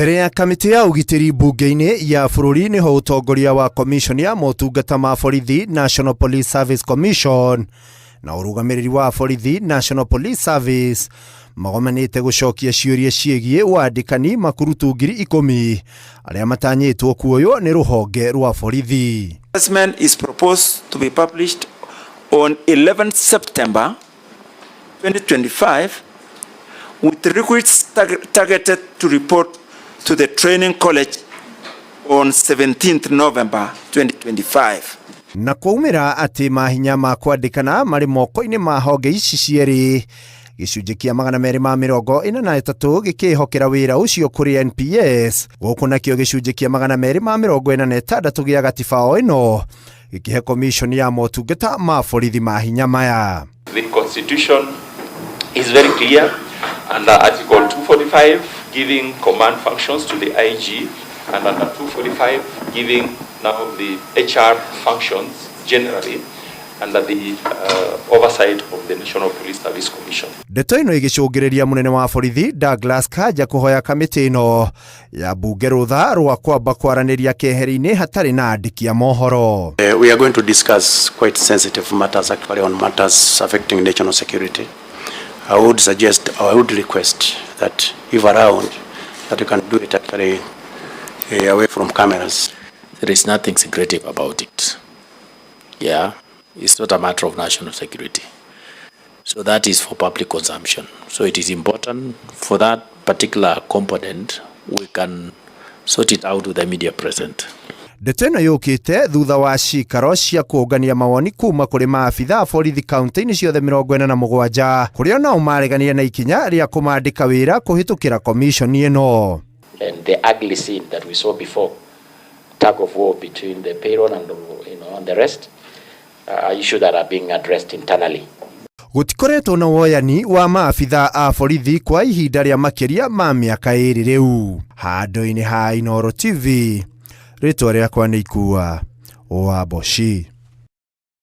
Mbere ya kamĩtĩ ya ũgitĩri mbunge-inĩ ya bũrũri nĩho ũtongoria wa komishoni ya motungata ma borithi National Police Service Commission na ũrũgamĩrĩri wa borithi National Police Service magomanĩte gũcokia ciũria ciĩgiĩ wandĩkani makurutu 10,000 arĩa matanyĩtwo kuoywo nĩ rũhonge rwa borithi. Assessment is proposed to be published on 11 September 2025 with recruits targeted to report to the training college on 17th November 2025. Na kwaumĩra atĩ mahinya ma kwandĩkana marĩ moko-inĩ ma honge ici cierĩ, gĩcunjĩ kĩa 243 gĩkĩhokera wĩra ũcio kũrĩ NPS, gũkũ nakĩo gĩcunjĩ kĩa 246 gĩa gatiba o ĩno gĩkĩhe komishoni ya motungata ma borithi mahinya maya. The constitution is very clear under Article 245 giving command functions to the IG and under 245 giving now the HR functions generally under the oversight of the National Police Service Commission. Ndeto ĩno ĩgĩcũngĩrĩria mũnene wa borithi Douglas Kanja kũhoya kamĩtĩ ĩno ya mbunge rũtha rwa kwamba kwaranĩria keheri-inĩ hatarĩ na andĩki a mohoro. We are going to discuss quite sensitive matters, actually, on matters affecting national security. I would suggest, or I would request that if around, that you can do it actually away from cameras. There is nothing secretive about it. Yeah, it's not a matter of national security. So that is for public consumption. So it is important for that particular component, we can sort it out with the media present. Ndeto ĩno yũkĩte thutha wa cikaro cia kũũngania mawoni kuma kũrĩ maabitha a borithi kaunti-inĩ ciothe 47 kũrĩa nao mareganire na ikinya rĩa kũmandĩka wĩra kũhĩtũkĩra komishoni ĩno. And the ugly scene that we saw before, tug of war between the payroll and the rest, are issues that are being addressed internally. Gũtikoretwo na woyani wa maabitha a borithi kwa ihinda rĩa makĩria ma mĩaka 2 rĩu. Handũ-inĩ ha Inooro TV, rĩtwa rĩakwa nĩ Ikua wa Mboci.